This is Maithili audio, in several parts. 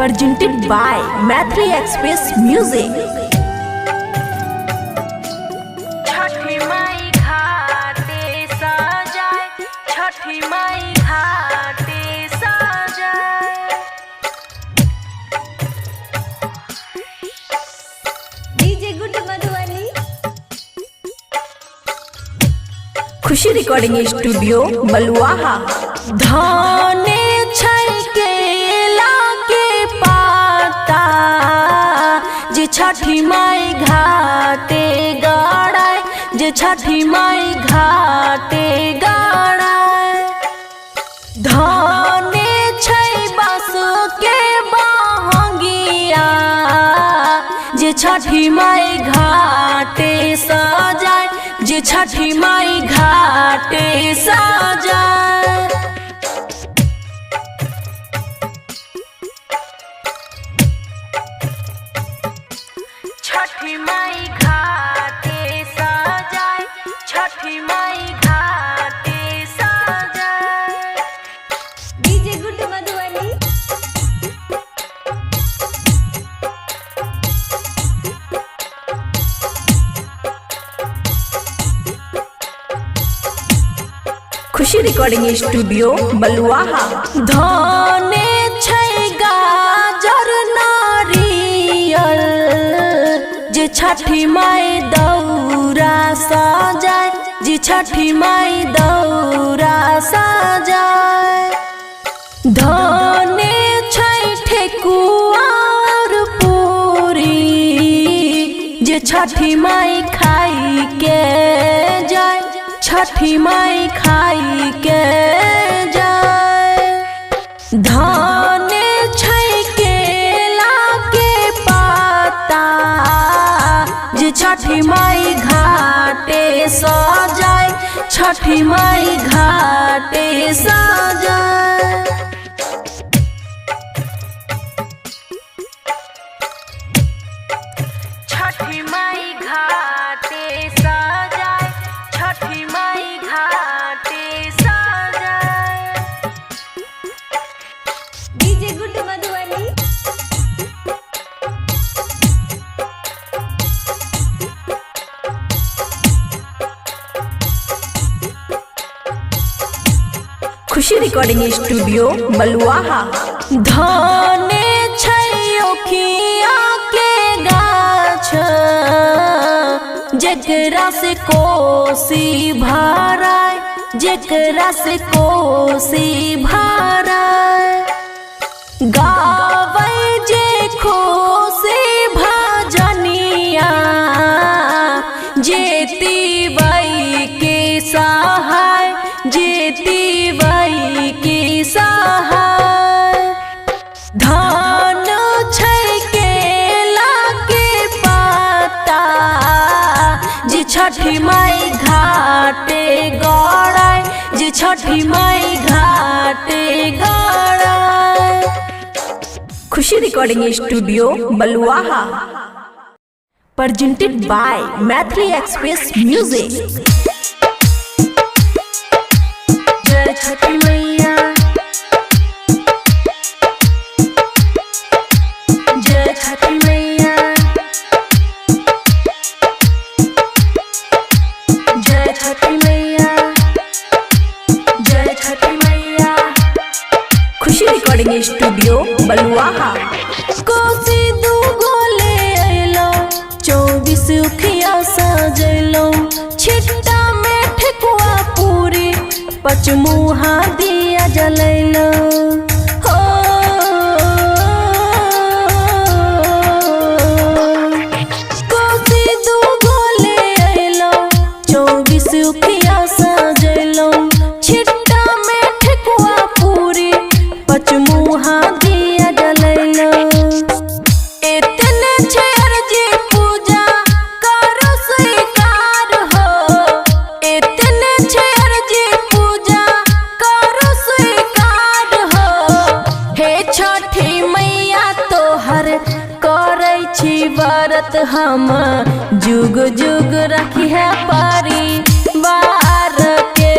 Presented by Maithili Express Music. Chhathi Mai घाटे सजाए, छठी माई घाटे सजाए। DJ good Madhubani. Khushi recording studio Maluaha. धाने छै केला के पाता, जे छठी माई घाटे गड़ाए, जे छठी माई घाटे गड़ाए। धाने छै बांस के बहंगिया, जे छठी माई घाटे सजाए, जे छठी माई घाटे सजाए। छठी माई घाटे सजाए, छठी माई घाटे सजाए। DJ good Madhubani. Khushi recording studio Maluaha. धाने छै गाजर नारियल, जे छठी माई दौरा सजाए, जे छठी माई दौरा सजाए। धाने छै ठेकुआ और पूरी, जे छठी माई खाई के जाए, छठी माई खाई के जाए। धाने छै केला के पाता, जे छठी माई घाटे सजाए, छठी माई घाटे सजाए। छठी माई घाटे सजाए, छठी माई घाटे सजाए। DJ good Madhubani. Khushi recording studio Maluaha. धाने छै ओखिया के गाछ, जेकरा से कोसी भराए, जेकरा से कोसी भराए। गाबै जे खुशी भजनिया, जेती बई के सहाय, जेती बई के सहाय। धान छै केला के पाता, जे छठी माई घाटे गड़ाए, जे छठी माई घाटे गड़ाए। Khushi recording studio Maluaha. Presented by Maithili Express Music. जय छठी मैया, जय छठी मैया, जय छठी मैया, जय छठी मैया। खुशी रिकॉर्डिंग स्टूडियो बलुआहा। कोसी दू गोले अइलो, 24 उखिया सजैलो, छिट्टा में ठेकुआ पूरी, पचमुहा दिया जलैलो। हो कोसी दू गोले अइलो, 24 उखिया सजैलो, छिट्टा में ठेकुआ पूरी, पचमुहा दिया जलैलो। एतने छै अर्जी पूजा करो स्वीकार हो, एतने छै अर्जी पूजा करो स्वीकार हो। हे छठी मैया तोहर करै छी व्रत हम, जुग जुग रखी है परिवार के।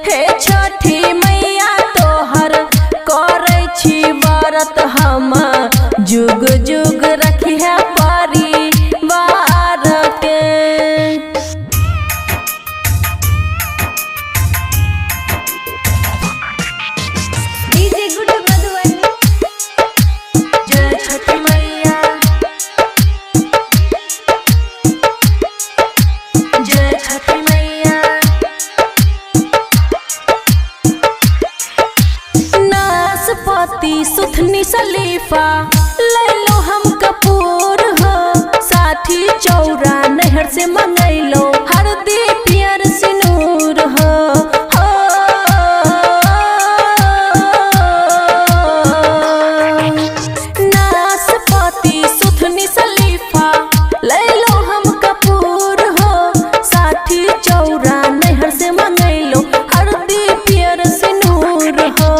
हे छठी मैया तोहर करै छी व्रत नाशपाती सुथनी सलीफा लैलो हम कपूर हो, साथी चौरा नहर से मंगैलो हरदी पियर सिनूर हो, हो। नाशपाती सुथनी सलीफा लैलो हम कपूर हो, साथी चौरा नहर से मंगैलो हरदी पियर सिनूर हो।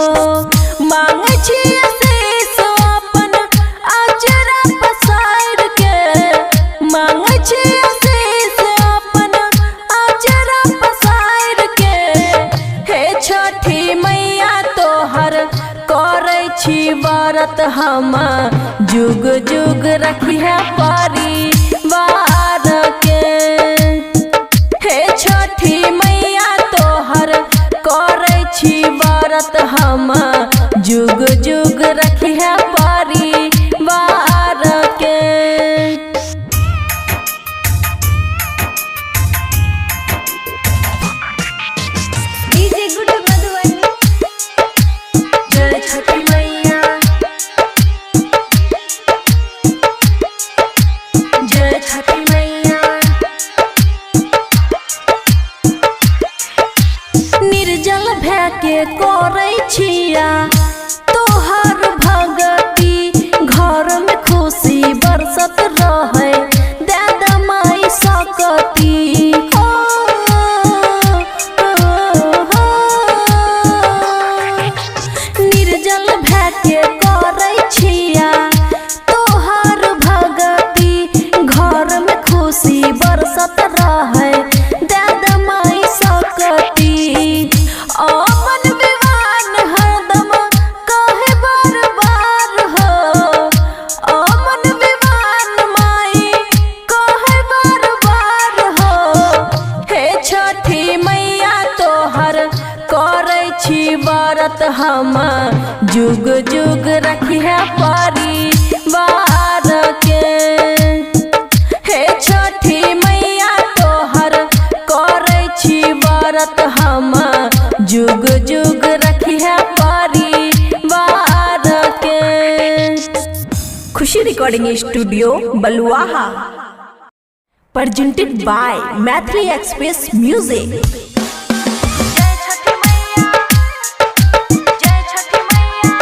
मांगै छी आशीष अपन अचरा पसार के, मांगै छी आशीष अपन अचरा पसार के, हे छठी मैया तोहर करै छी व्रत हम, जुग जुग रखिहे परिवार के। हे छठी मैया तोहर करै छी व्रत हम, जुग जुग रखिहे परिवार के। DJ good Madhubani. जय छठी मैया, जय छठी मैया। निर्जल भए के करै छिया तोहर भगती, घर में खुशी बरसत रहे दादा माई सकती हो, हो, हो। निर्जल भए के करै छिया तोहर भगती, घर में खुशी बरसत रहे दादा माई सकती। अमन विवान हरदम कहे बार बार हो, अमन विवान माई कहे बार बार हो, हे छठी मैया तोहर करै छी व्रत हम, जुग जुग रखिहे परिवार के। हे छठी मैया तोहर करै छी व्रत हम, जुग जुग रखिहे परिवार के। Khushi recording studio Baluaha. Presented by Maithili express music. जय छठी मैया, जय छठी मैया।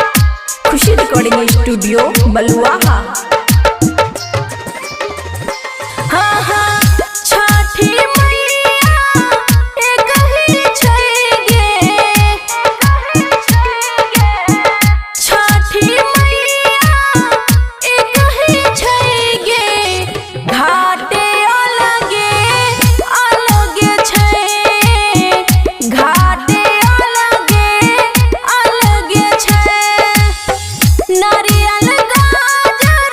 खुशी रिकॉर्डिंग स्टूडियो बलुआहा। हाँ हाँ छठी मैया एक ही छै गे, छठी मैया एक ही छै गे, घाटे अलगे अलगे छै, घाटे अलगे अलगे छै, नारियल गाजर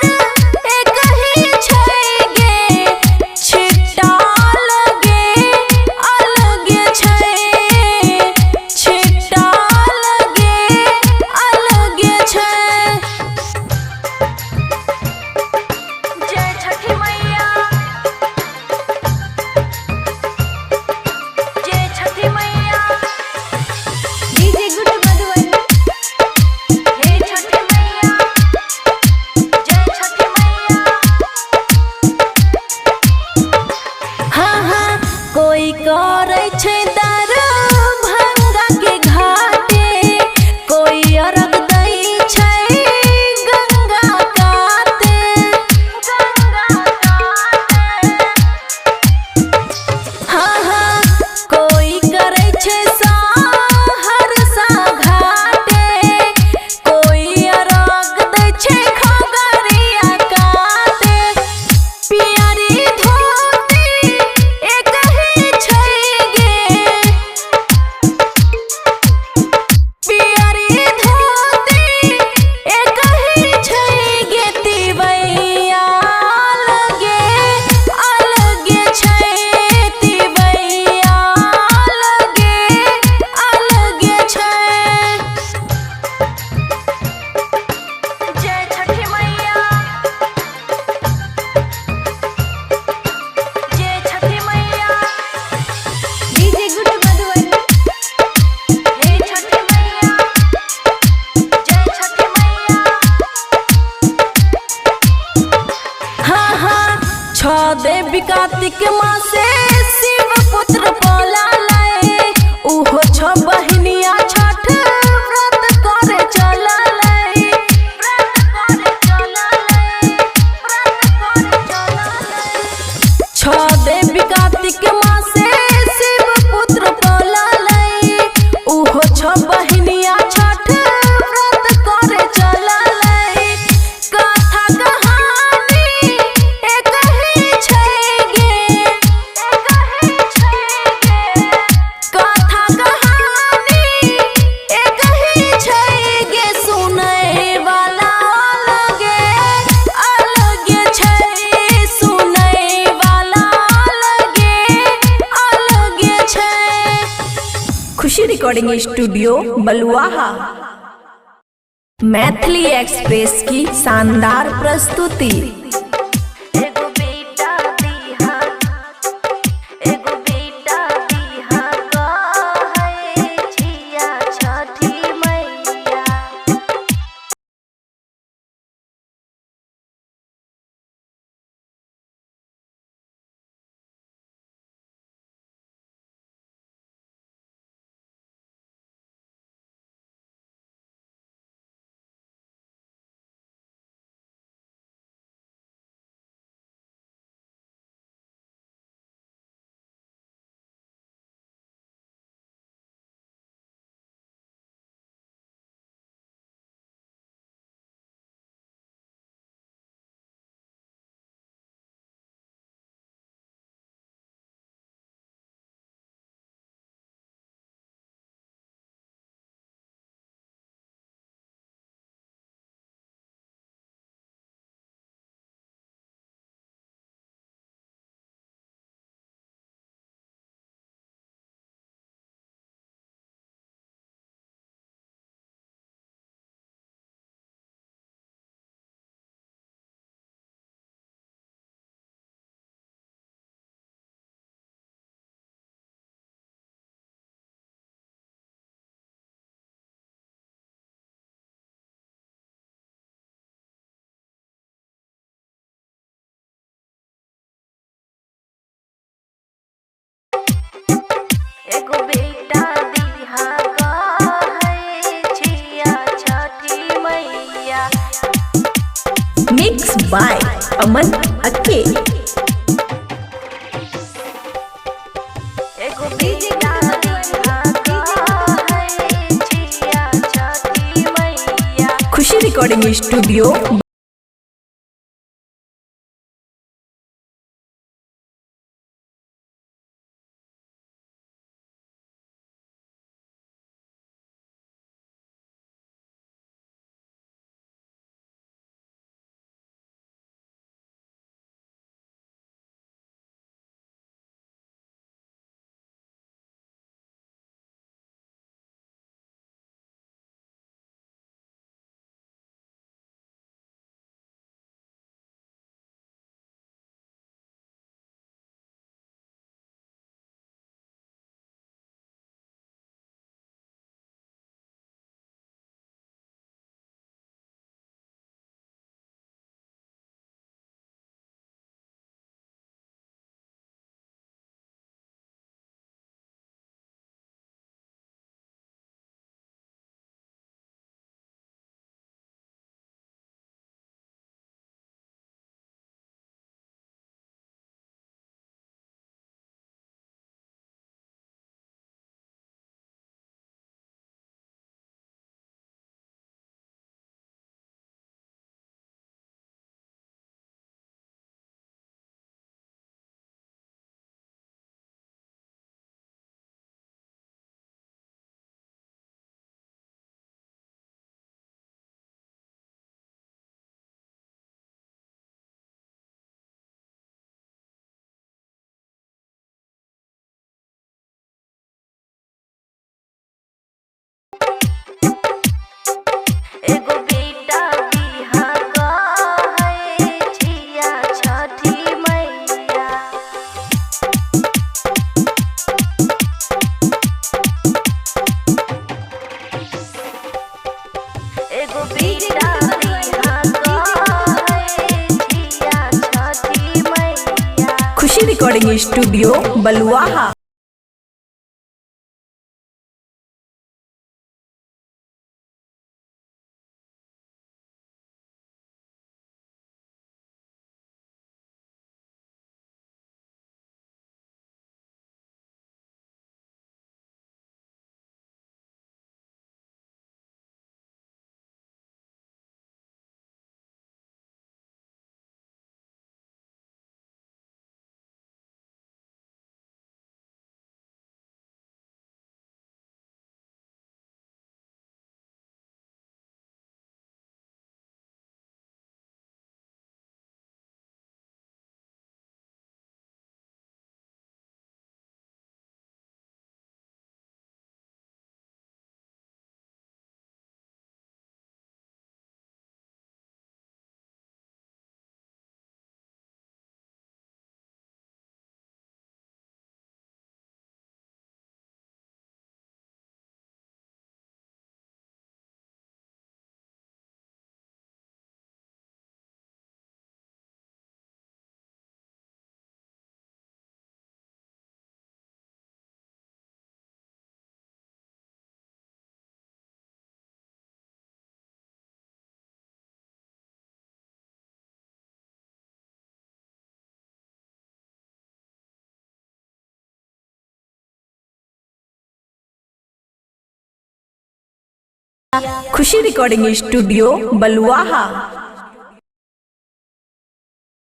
देवी कार्तिक मासे शिव पुत्र बोला ले, उहो छ बहिनिया छठ व्रत करे चला ले, व्रत करे चला ले, व्रत करे चला ले। छ देवी कार्तिक मासे शिव पुत्र बोला ले, उहो छ बहिनिया छठ व्रत करे चला ले। कथा कहानी एक ही छै गे, एक ही छै गे। कथा कहानी एक ही छै गे, सुनै वाला अलगे अलगे छै, सुनै वाला अलगे अलगे छै। Khushi recording studio Baluaha. Maithili express की शानदार प्रस्तुति। एगो बेटा दिहा, एगो बेटा दिहा कहै छिया छठी मैया। एगो बेटा दिहा कहै छिया छठी मैया। मिक्स बाय अमन अक्के। एगो बेटा दिहा कहै छिया छठी मैया। खुशी रिकॉर्डिंग स्टूडियो। एगो बेटा दिहा कहै छिया छठी मैया। एगो बेटा दिहा कहै छिया छठी मैया। खुशी Recording studio Baluaha. Khushi recording studio Baluaha.